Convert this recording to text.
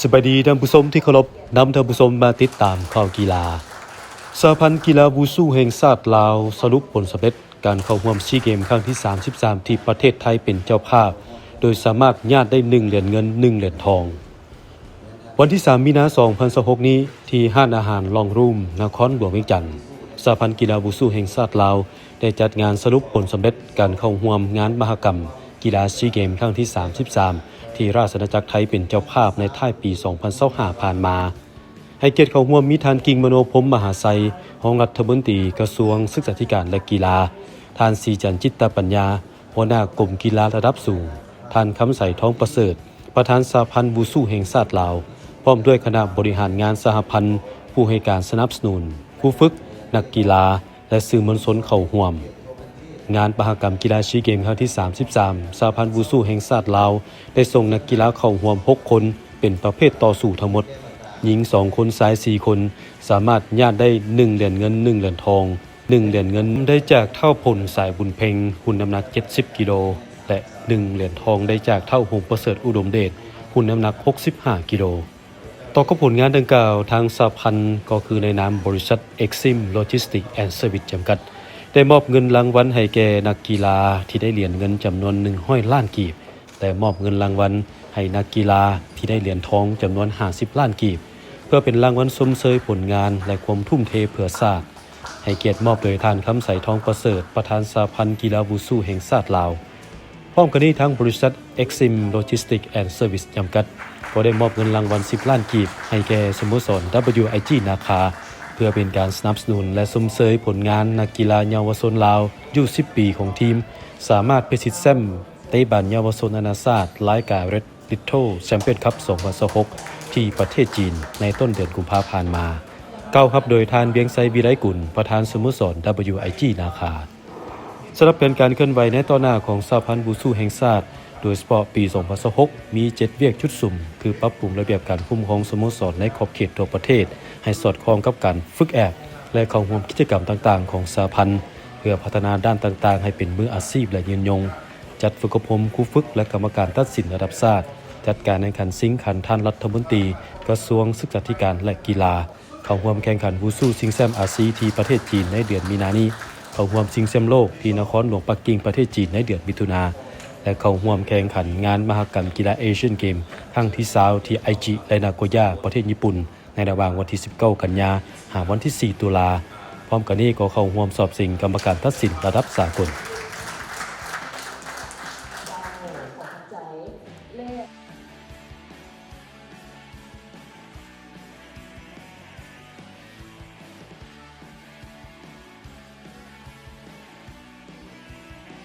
ສະບາຍດີທ່ານຜູ້ຊົມທີ່ເຄົາລົບ, ນຳທ່ານຜູ້ຊົມມາຕິດຕາມຂ່າວກິລາ. ສະຫະພັນກິລາວູຊູແຫ່ງຊາດລາວສະຫຼຸບຜົນສຳເລັດການເຂົ້າຮ່ວມຊີເກມຄັ້ງທີສາມສິບສາມ ທີ່ປະເທດໄທເປັນເຈົ້າພາບ, ໂດຍສາມາດຍາດໄດ້ໜຶ່ງຫຼຽນເງິນ, ໜຶ່ງຫຼຽນທອງ. ວັນທີສາມ ມີນາ ສອງພັນຊາວຫົກນີ້, ທີ່ຮ້ານອາຫານລອງຣູມ ນະຄອນຫຼວງວຽງຈັນ, ສະຫະພັນກິລາວູຊູແຫ່ງຊາດລາວ ໄດ້ຈັດງານສະຫຼຸບຜົນສຳເລັດການເຂົ້າຮ່ວມງານມະຫະກຳກິລາຊີເກມຄັ້ງທີສາມສິບສາມ ທີ່ລາຊະອານາຈັກໄທເປັນເຈົ້າພາບໃນທ້າຍປີສອງພັນຊາວຫ້າຜ່ານມາ. ໃຫ້ກຽດເຂົ້າຮ່ວມມີທ່ານ ກິ່ງມະໂນພົມມະຫາໄຊ, ຮອງລັດຖະມົນຕີກະຊວງສຶກສາທິການ ແລະ ກິລາ, ທ່ານ ສີຈັນ ຈິດຕະປັນຍາ, ຫົວໜ້າກົມກິລາລະດັບສູງ, ທ່ານ ຄຳໄສ ທອງປະເສີດ, ປະທານສະຫະພັນວູຊູແຫ່ງຊາດລາວ, ພ້ອມດ້ວຍຄະນະບໍລິຫານງານສະຫະພັນ, ຜູ້ໃຫ້ການສະໜັບສະໜູນ, ຄູຝຶກ, ນັກກິລາ ແລະ ສື່ມວນຊົນເຂົ້າຮ່ວມ. ງານມະຫະກຳກິລາຊີເກມຄັ້ງທີສາມສິບສາມ ສະຫະພັນວູຊູແຫ່ງຊາດລາວ ໄດ້ສົ່ງນັກກິລາເຂົ້າຮ່ວມຫົກຄົນ ເປັນປະເພດຕໍ່ສູ້ທັງໝົດ, ຍິງສອງຄົນ, ຊາຍສີ່ຄົນ, ສາມາດຍາດໄດ້ໜຶ່ງຫຼຽນເງິນ, ໜຶ່ງຫຼຽນທອງ, ໜຶ່ງຫຼຽນເງິນໄດ້ຈາກທ້າວພົນ ສາຍບຸນເພັງ, ຮຸ່ນນ້ຳໜັກເຈັດສິບກິໂລ, ແລະ ໜຶ່ງຫຼຽນທອງໄດ້ຈາກທ້າວ ຫົງປະເສີດ ອຸດົມເດດ, ຮຸ່ນນ້ຳໜັກຫົກສິບຫ້າກິໂລ. ຕໍ່ກັບຜົນງານດັ່ງກ່າວ, ທາງສະຫະພັນກໍຄືໃນນາມບໍລິສັດ ເອັກຊິມ ໂລຈິສຕິກ ແອນ ເຊີວິສ ຈຳກັດ ໄດ້ມອບເງິນລາງວັນໃຫ້ແກ່ນັກກິລາທີ່ໄດ້ຫຼຽນເງິນຈຳນວນໜຶ່ງຮ້ອຍລ້ານກີບ ແລະ ມອບເງິນລາງວັນໃຫ້ນັກກິລາທີ່ໄດ້ຫຼຽນທອງຈຳນວນຫ້າສິບລ້ານກີບ ເພື່ອເປັນລາງວັນຊົມເຊີຍຜົນງານ ແລະ ຄວາມທຸ່ມເທເພື່ອຊາດ. ໃຫ້ກຽດມອບໂດຍທ່ານ ຄຳໄສ ທອງປະເສີດ, ປະທານສະຫະພັນກິລາວູຊູແຫ່ງຊາດລາວ. ພ້ອມກັນນີ້, ທາງບໍລິສັດ ເອັກຊິມ ໂລຈິສຕິກ ແອນ ເຊີວິສ ຈຳກັດ ກໍໄດ້ມອບເງິນລາງວັນສິບລ້ານກີບໃຫ້ແກ່ສະໂມສອນ ດັບເບິນຢູໄອຈີ ນາຄາ ເພື່ອເປັນການສະໜັບສະໜູນ ແລະ ຊົມເຊີຍຜົນງານນັກກິລາເຍົາວະຊົນລາວ ອາຍຸສິບປີຂອງທີມ ສາມາດພິຊິດແຊ້ມເຕະບານເຍົາວະຊົນນານາຊາດ ລາຍການ ເຣດ ລິດໂທ ແຊມປຽນຄັບ ສອງພັນຊາວຫົກ ທີ່ປະເທດຈີນ ໃນຕົ້ນເດືອນກຸມພາຜ່ານມາ. ກ່າວຮັບໂດຍທ່ານ ວຽງໄຊ ວິໄລກຸນ, ປະທານສະໂມສອນ ດັບເບິນຢູໄອຈີ ນາຄາ. ສຳລັບແຜນການເຄື່ອນໄຫວໃນຕໍ່ໜ້າຂອງສະຫະພັນວູຊູແຫ່ງຊາດ, ໂດຍສະເພາະປີສອງພັນຊາວຫົກ ມີເຈັດວຽກຈຸດສຸມ, ຄືປັບປຸງລະບຽບການຄຸ້ມຄອງສະໂມສອນໃນຂອບເຂດທົ່ວປະເທດ ໃຫ້ສອດຄ່ອງກັບການຝຶກແອບ ແລະ ເຂົ້າຮ່ວມກິດຈະກຳຕ່າງໆຂອງສະຫະພັນ ເພື່ອພັດທະນາດ້ານຕ່າງໆໃຫ້ເປັນມືອາຊີບ ແລະ ຍືນຍົງ, ຈັດຝຶກອົບຮົມຄູຝຶກ ແລະ ກຳມະການຕັດສິນລະດັບຊາດ, ຈັດການແຂ່ງຂັນຊິງຂັນທ່ານລັດຖະມົນຕີ ກະຊວງສຶກສາທິການ ແລະ ກິລາ, ເຂົ້າຮ່ວມແຂ່ງຂັນວູຊູຊິງແຊ້ມອາຊີທີ່ປະເທດຈີນໃນເດືອນມີນານີ້, ເຂົ້າຮ່ວມຊິງແຊ້ມໂລກທີ່ນະຄອນຫຼວງປັກກິ່ງປະເທດຈີນໃນເດືອນມິຖຸນາ ແລະ ເຂົ້າຮ່ວມແຂ່ງຂັນງານມະຫະກຳກິລາເອຊຽນເກມຄັ້ງທີຊາວທີ່ໄອຈິ ແລະ ນາໂກຍ່າ ປະເທດຍີ່ປຸ່ນ ໃນລະຫວ່າງວັນທີສິບເກົ້າ ກັນຍາ ຫາວັນທີສີ່ ຕຸລາ. ພ້ອມກັນນີ້ກໍເຂົ້າຮ່ວມສອບເສັງກຳມະການຕັດສິນລະດັບສາກົນ.